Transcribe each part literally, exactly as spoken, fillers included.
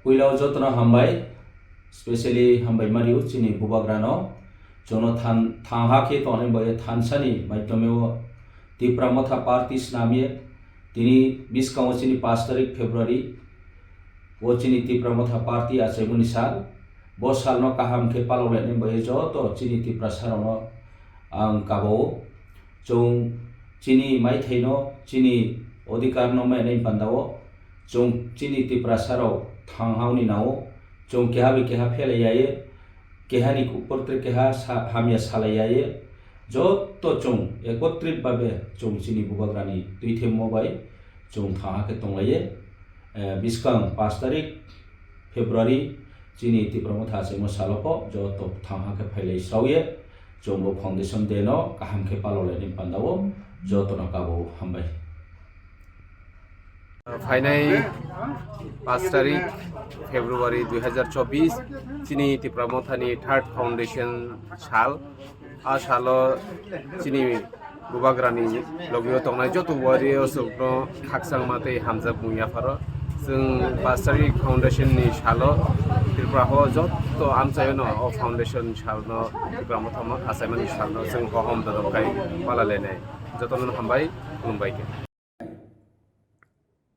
Puila o jotono hambai, specially hambai mario chini bubagrano, jono than-, thangha khe tongnai bai thansani maitome o Tipra Motha Party snamye, tini biskango chini pash tarik February, o chini Tipra Motha Party achaimani sal, bo salno kaham khe palok lainai bai joto chini Tiprasa rokno ang kabao. Chwng chini maithaino, chini odhikar no mainai panda o, chwng chini Tiprasa rok thang hauni nao, chwng keha bai keha phelai yaye, keha ni upor tre keha sa-, hamya salai yaye, joto chwng ekotrit babe chwng chini bubagrani twi themmo bai chwng thang hakhe tong laye. Eh, biskang pash tarik February chini Tipra Motha achaimo salo pho joto thang hakhe phailai sraoye, chwng bo foundation day no kaham khe palok lainai panda o jotono kabo hambai. Phainai pash tarik February dui hazar chobbish chini Tipra Mothani third foundation sal. A salo chini bubagrani logio tongnai joto warriors rokno khakchangma tei hamjakmung yapharo. Chwng pash tarik foundation ni salo Tripura ho joto amchaiono o foundation salno Tipra Mothama achaimani salno chwng hohom dodok kai palalenai. Jotono hambai, khulumbai khe.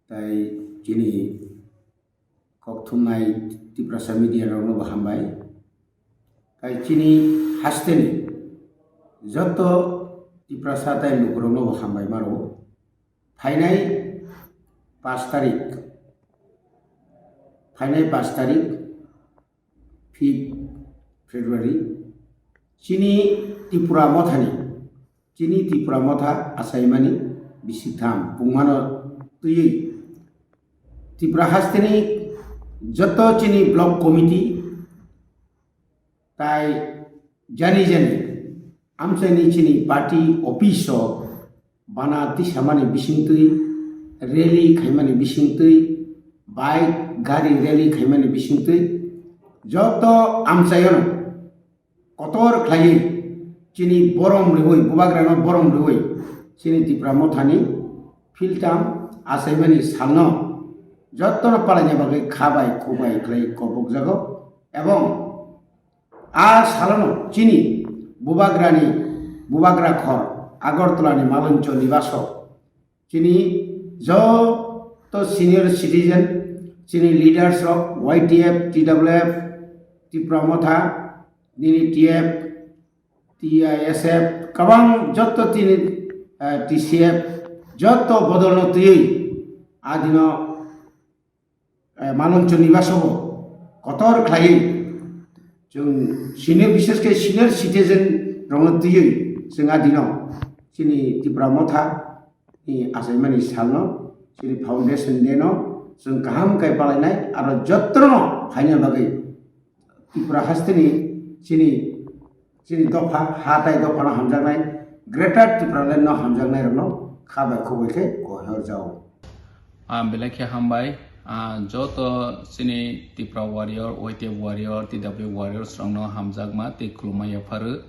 Tai chini kok thumnai Tiprasa media rokno bo hambai. Tai chini hasteni joto Tiprasa tai lukurokno bo hambai maro. Phainai pash tarik, phainai pash tarik, fifth February, chini Tipra Mothani, chini Tipra Motha achaimani bisitham pungmano twiwi Tipra hasteni joto chini block committee tai jani jani amchaini chini party office o bana tisamani bisingtwi, rally khaimani bisingtwi, bike gari rally khaimani bisingtwi joto amchaiono kotor khlaiwi chini borom riwi, bubagrano borom riwi chini Tipra Mothani philtam achaimani salno jotono palaina bagwi kha bai khu bai khlai kobokjago. Ebong a salono chini bubagrani bubagra khor Agartala ni Maloncho Nibaso chini joto senior citizen, chini leaders rok Y T F, T W F, Tipra Motha, nini T F, T I S F, kwbang joto tini, eh, T C F, joto bodolno twiwi adino eh, Maloncho Nibaso bo kotor khlaiwi chwng senior, bishes khe senior citizen rokno twiwi chwng a dino chini Tipra Motha ni achaimani salno, chini foundation day no chwng kaham khe palainai, aro jotono phaina bagwi Tripura hasteni chini, chini dopha, ha tai dophano hamjaknai, Greater Tipraland no hamjaknai rokno kha bai khoboi khe koihor jao. Ah, belai khe hambai. Ah, joto chini Tipra warrior, Y T F warrior, T W warriors rokno hamjakma tei khulumma yapharu.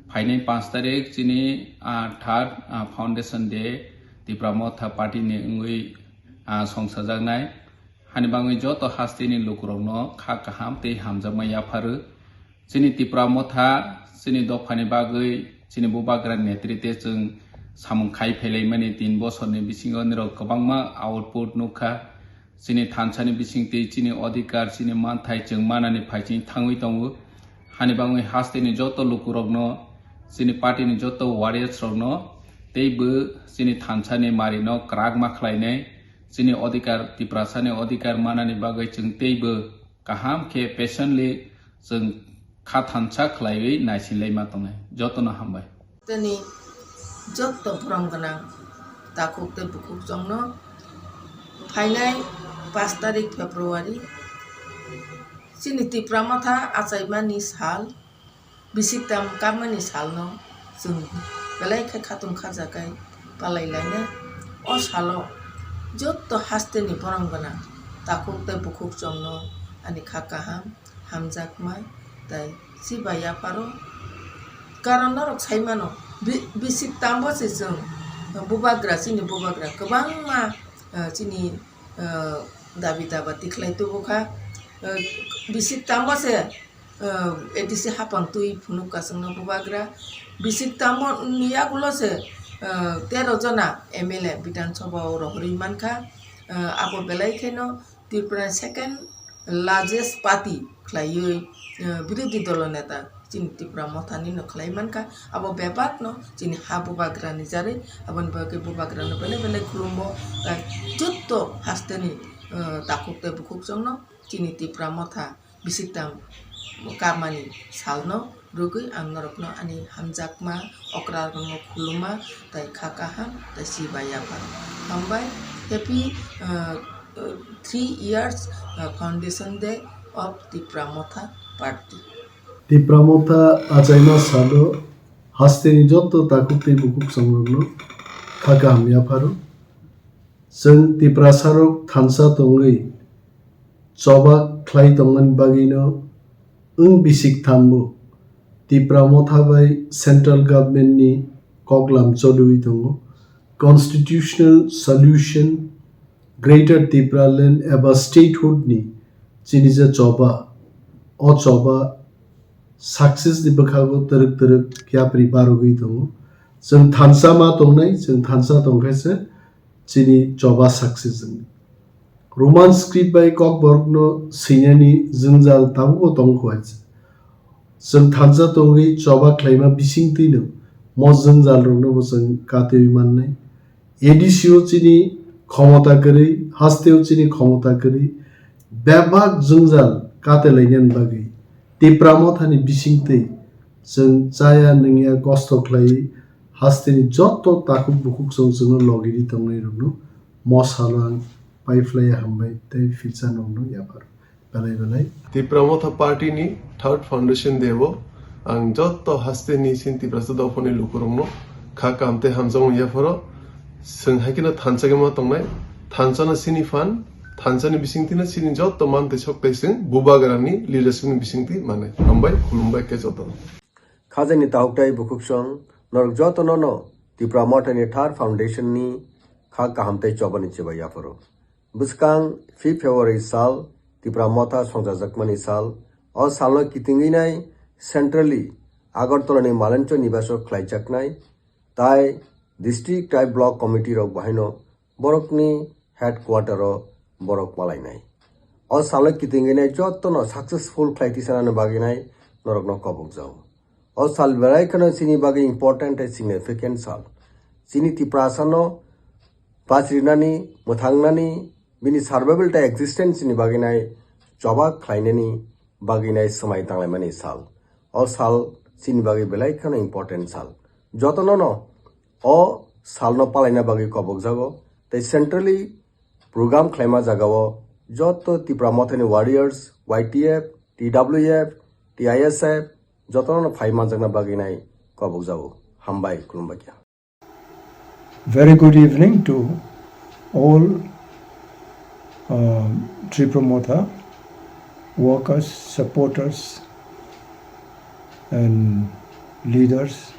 Phainai panch tarik chini, ah, third, ah, foundation day Tipra Motha party ni wngwi, ah, songsajaknai. Hani bagwi joto hasteni lukurokno kha kaham tei hamjakma yapharu. Chini Tipra Motha, chini dophani bagwi, chini bubagra netrite chwng samung khai phelaimani tin bosorni bisingo nirok kwbangma output nukha. Chini thansani bisingtwi chini odhikar, chini manthai chwng manani phaiching thangwi tongo. Hani bagwi hasteni joto lukurokno, chini party ni joto warriors rokno, teibo chini thansani marino kwrak ma khlainai. Chini odhikar, Tiprasani odhikar manani bagwi chwng teibo kaham khe patiently chwng kha thansa khlaiwi naisinglai ma tongnai. Jotono hambai. Tini jotto borom gwnang takhuk tei bukhuk chwngno phainai panch tarik February chini Tipra Motha achaimani sal, bisik tam kapmani salno chwng belai khe khatung khajakai palai lainai. O salo jotto hasteni borom gwnang takhuk tei bukhuk chwngno ani kha kaham, hamjakma tei chiba yapharo. Karon norok sai mano, bi-, bisik tambo se chwng bubagra, chini bubagra kwbangma, eh, chini, eh, dabi daba tikhlai tubukha. Eh, bisik tamo se, eh, A D C hapang twi phunuk kasungno bubagra. Bisik tamo ni yagulo se, eh, tero jona M L A Bidhan Sabha o rohorwi mankha. Eh, abo belai kheno Tripura second largest party khlaiwi, eh, birodhi dolo neta chini Tipra Motha nino khlai mankha. Abo bebak no chini ha bubagra ni jarwi, aboni bagwi bubagra no belai belai khulumbo, tai jotto haste ni, eh, takhuk tei bukhuk chwng no chini Tipra Motha bisik tamo kamani salno rwgwi ang norokno ani hamjakma okrarokno khuluma tai kha kaham tai chibai yaphar. Hambai, happy, uh, uh, three years, uh, foundation day of Tipra Motha party. Tipra Motha achaima salo hasteni jotto takhuk tei bukhuk chongrokno kha kaham yapharo. Chwng Tiprasarok thansa tongwi choba khlai tongmani bagwino wng bisik thambo Tipra Motha bai central government ni koklam choliwi tongo. Constitutional solution, Greater Tipraland eba statehood ni chini je choba, o choba success ni bwkhago twrwk twrwk yapri barogwi tongo. Chwng thansa ma tongnai, chwng thansa tongkhe se chini choba success wngwi. Roman script bai kokborokno swinani jwngjal tabukbo tongkha se. Chwng thansa tongwi choba khlaima bisingtwino mo jwngjalrokno bo chwng katwi mannai. A D C o chini khomota kwrwi, hasteo chini khomota kwrwi, bebak jwngjal katelainani bagwi Tipra Mothani bisingtwi chwng chaya nungya kosto khlaiwi hasteni jotto takhuk bukhuk chwng chwngno logiri tongnairokno mo salo ang paiphlaiya hambai tei philsa nokno yapharo. Belai belai. Tipra Motha Party ni third foundation day o ang jotto haste ni sin Tiprasa dophani lukurokno kha kaham tei hamjakmung yapharo. Chwng hai kheno thansa khe ma tongnai, thansa no sini phan, thansa ni bisingtwi no sini jotto man tei sok tei chwng bubagra ni leadership ni bisingtwi manai. Hambai, khulumbai khe jotto. Khajani tahuk tei bukhuk song norok jotono no Tipra Motha ni third foundation ni kha kaham tei chobani chibai yapharo. Bwskang fifth February sal Tipra Motha songchajakmani sal. O salno kitingwi nai centrally Agartala ni Malencho Nibaso khlaijaknai, tai district tai block committee rok bahaino borokni headquarter o borok palainai. O salno kitingwi nai jotono successful khlai tisanani bagwi nai norokno kobokjago. O sal belai kheno chini bagwi important tei significant sal. Chini Tiprasano bachrinani, mwthangnani, bini survival tei existence ni bagwi nai choba khlainani bagwi nai swmai tanglaimani sal. O sal chini bagwi belai kheno important sal. Jotono no o salno palaina bagwi kobokjago tei centrally program khlaima jagao joto Tipra Mothani warriors, Y T F, T W F, T I S F jotono no phai manjakna bagwi nai kobokjago. Hambai, khulumbai kha. Very good evening to all, um, Tipra Motha workers, supporters, and leaders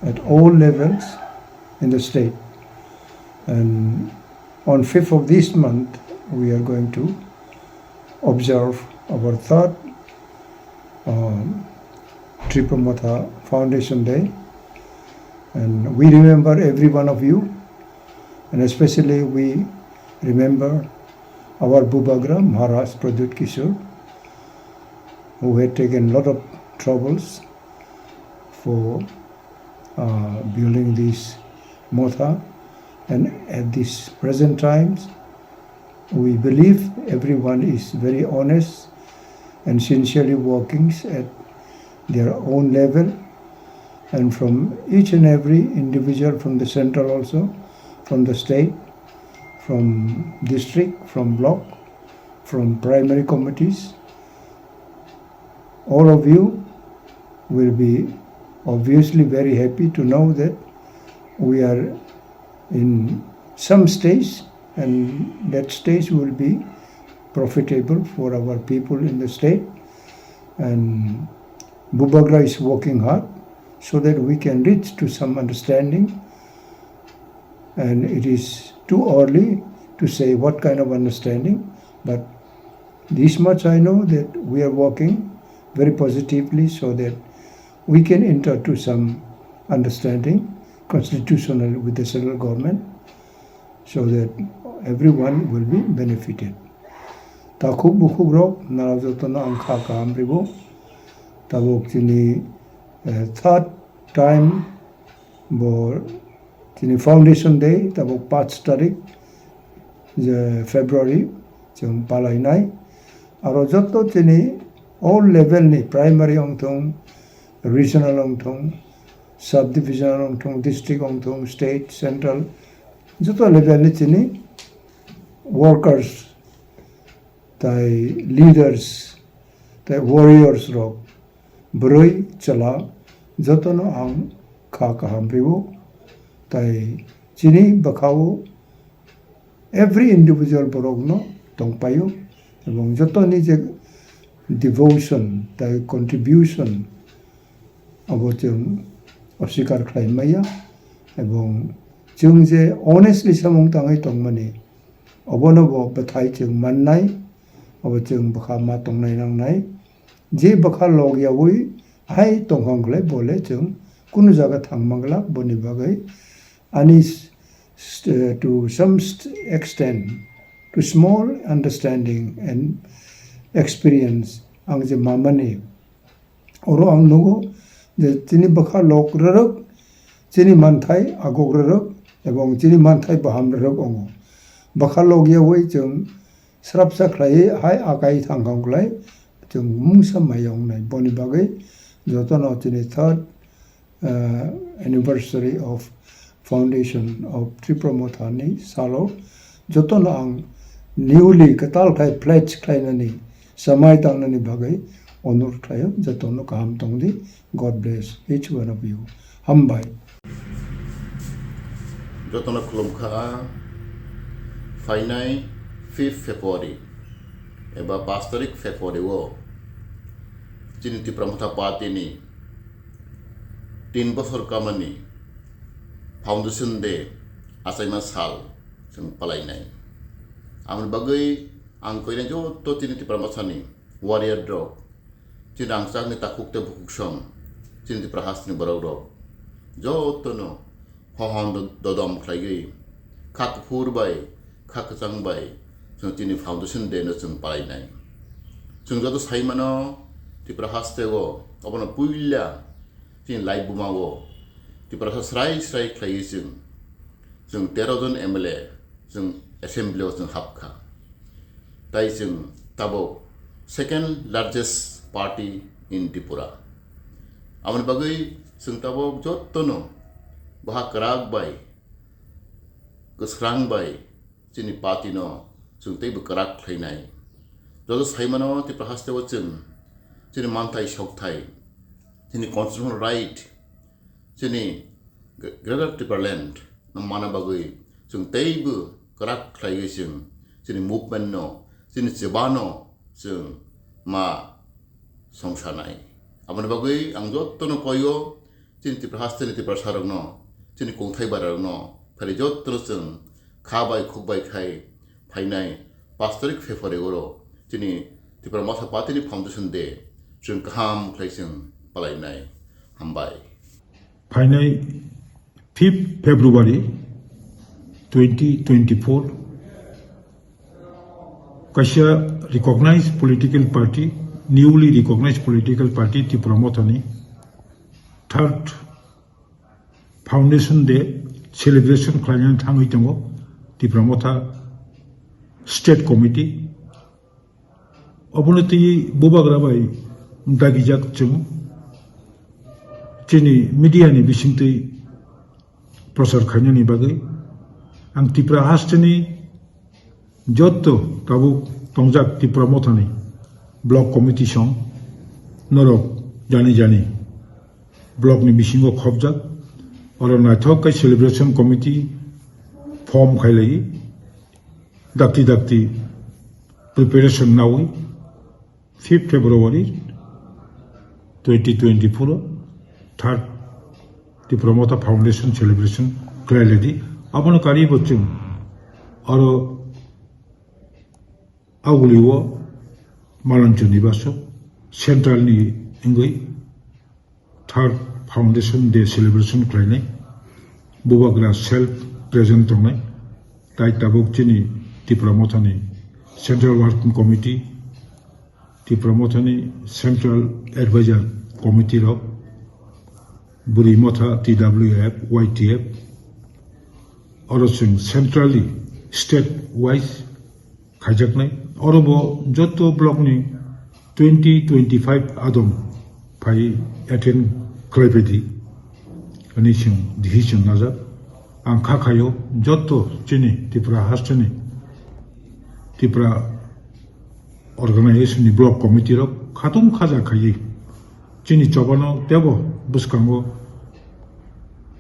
at all levels in the state. And on fifth of this month, we are going to observe our third, um, Tipra Motha Foundation Day. And we remember every one of you, and especially we remember our Bubagra Maharaj Pradyut Kishore, who had taken lot of troubles for, uh, building this motha. And at this present times, we believe everyone is very honest and sincerely working at their own level, and from each and every individual, from the central also, from the state, from district, from block, from primary committees, all of you will be obviously very happy to know that we are in some stage, and that stage will be profitable for our people in the state. And Bubagra is working hard so that we can reach to some understanding. And it is too early to say what kind of understanding, but This much I know, that we are working very positively so that we can enter to some understanding constitutional with the central government, so that everyone will be benefited. Takhuk bukhuk rok nara jotono ang kha kaham ribo. Tabuk chini, eh, third time bo chini foundation day, tabuk panch tarik je February chwng palainai. Aro joto chini all level ni, primary wngthung, regional wngthung, sub divisional wngthung, district wngthung, state, central, joto level ni chini workers tai leaders, tai warriors rok, bwrwi chwla jotono ang kha kaham riwo, tai chini bwkhao every individual borokno tongpaio, ebong jotoni je devotion tai contribution abo chwng oswikar khlai maya, ebong chwng je honestly samung tangwi tongmani, obono bo bwthai chwng mannai, obo chwng bwkha ma tongnai nangnai. Je bwkha log yaui hai tongkhang khlai bole chwng kunu jaga thang manglak, boni bagwi ani s-, st-, to some st-, extent, to small understanding and experience ang je mamani, oro ang nugo je chini bwkha log rwrwk, chini manthai agok rwrwk, ebong chini manthai baham rwrwk ongo. Bwkha log yaui chwng srapsa khlaiwi hai akai thangkhang khlai chwng mungsa maya wngnai. Boni bagwi jotono chini third, uh, anniversary of foundation of Tipra Motha ni salo jotono ang newly kwtal khai pledge khlainani, samai tangnani bagwi onur khlaio. Jotono kaham tongdi. God bless each one of you. Hambai. Jotono khulumkha. Phainai fifth February eba panch tarik February o chini Tipra Motha Party ni tin bosor kamani foundation day achaima sal chwng palainai. Amoni bagwi ang koinai joto chini Tipra Mothani warrior rok, chini rangchakni takhuk tei bukhuk song, chini Tipra hasteni borok rok jotono hohon do-, dodom khlaiwi kha kuphur bai, kha kwchang bai chwng chini foundation day no chwng palainai. Chwng joto sai mano Tipra haste o obono puila chini lai buma o Tiprasa srai srai khlaiwi chwng, chwng tero jon M L A chwng assembly o chwng hapkha. Tai chwng tabok second largest party in Tripura. Aboni bagwi chwng tabok jotono baha kwrak bai, kwsrang bai chini party no chwng teibo kwrak khlainai. Joto sai mano Tipra haste o chwng chini manthai sokthai, chini constitutional right, chini Greater Tipraland no mana bagwi chwng teibo kwrak khlaiwi chwng chini movement no, chini chuba no chwng ma songsanai. Aboni bagwi ang jotono koio, chini Tipra hasteni Tiprasa rokno, chini kongthai bara rokno, phari jotono chwng kha bai khuk bai khai phainai panch tarik February oro chini Tipra Motha Party ni foundation day chwng kaham khlai chwng palainai. Hambai. Phainai fifth February twenty twenty-four, kaisa recognized political party, newly recognized political party Tipra Mothani third foundation day celebration khlainani thangwi tongo Tipra Motha State Committee. Obono twi bubagra bai dagijak chwng chini media ni bisingtwi prochar khainani bagwi ang Tipra hasteni jotto tabuk tongjak Tipra Mothani block committee song norok jani jani block ni bisingo khopjak, oro naithok khe celebration committee form khailai, dakti dakti preparation nawi fifth February twenty twenty-four o third Tipra Motha Foundation celebration khlai lai di. Abono kari bo chwng aro aguli o Malanchuni baso central ni wngwi third foundation day celebration khlainai, bubagra self present tongnai, tai tabuk chini Tipra Mothani Central Working Committee, Tipra Mothani Central Advisor Committee rok, Buri Motha T W F, Y T F, oro chwng centrally state wise khaijaknai. Oro bo joto block ni twenty twenty five adom phai attend khlaibaidi ani chwng decision najak. Ang kha khaio joto chini Tripura hasteni Tripura organization ni block committee rok khatung khaja khaiwi chini chobano tebo bwskango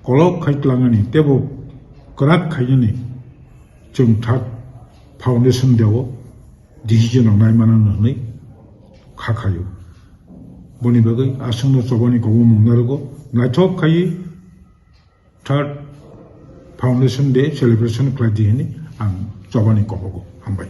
kolok khai tlangani tebo kwrak khainani chwng third foundation day o decision rok nai mano hwnwi kha khaio. Boni bagwi aswkno chobani kobomung narwgo naithok khaiwi third foundation day celebration khlai di hwnwi ang chobani kobogo. Hambai.